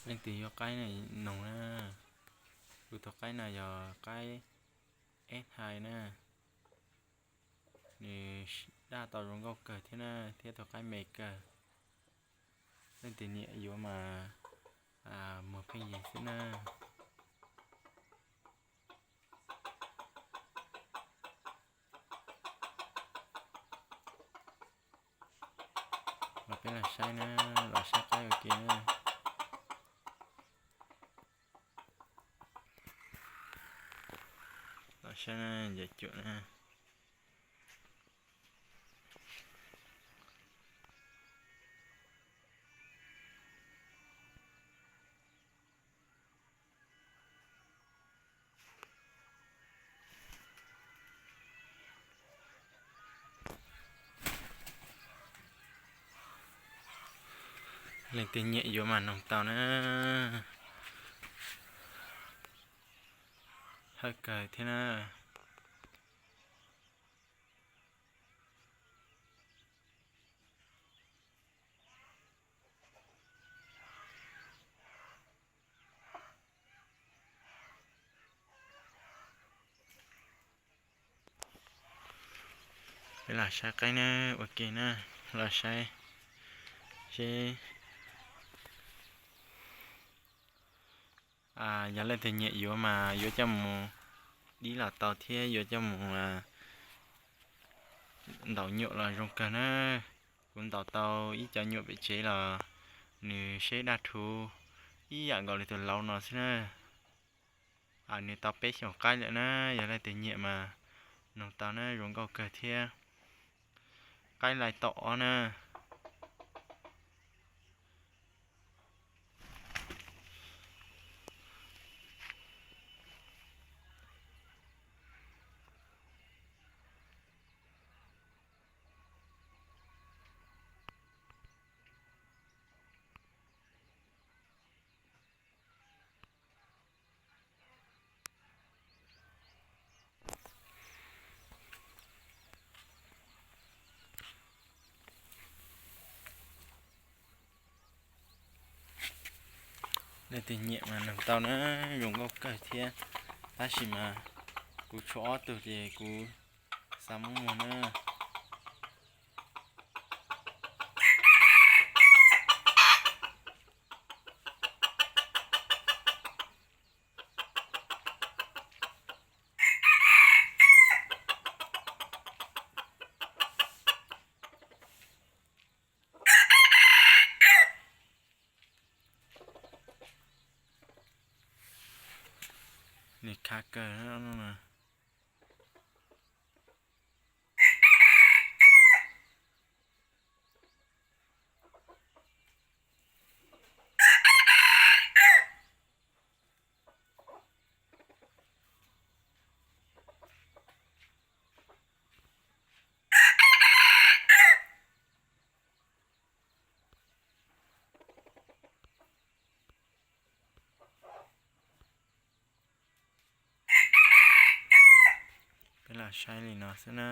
Leej twg yuav qaib no noog na. Kuv tus qaib no yog qaib eb hais na. Nws daj tau zoo nkauj kawg thiab na, thiab tus qaib me kawg. Leej twg nyiam yuav mas muag pheej yig xwb na. Los peb los saib na, los saib qaib ua ke na. Los saib na, ncaim cuam na. Leej twg nyiam yuav mas noog tau na. Hawb kawg thiab na. Peb los saib qaib na, ua ke na, los saib seb. Yog leej twg nyiam yuav mas yuav coj mus dib los tau thiab yuav coj mus ntaus nyuam los zoo kawg na. Kuv ntaus tau ib co nyuam pem tsev los nws seb daj rhuv ib yam nkaus li tus laus no xwb na. Nws tau peb xyoos qaib lawm na, yog leej twg nyiam mas noog tau na, zoo nkauj kawg thiab. Qaib lai tom ob na. Leej twg nyiam mas noog tau na, zoo nkauj kawg thiab. Tab sis mas kuv tshuav ob tug ces kuv xav muab muag na. Nws khav kawg no. Peb los saib li no xwb na.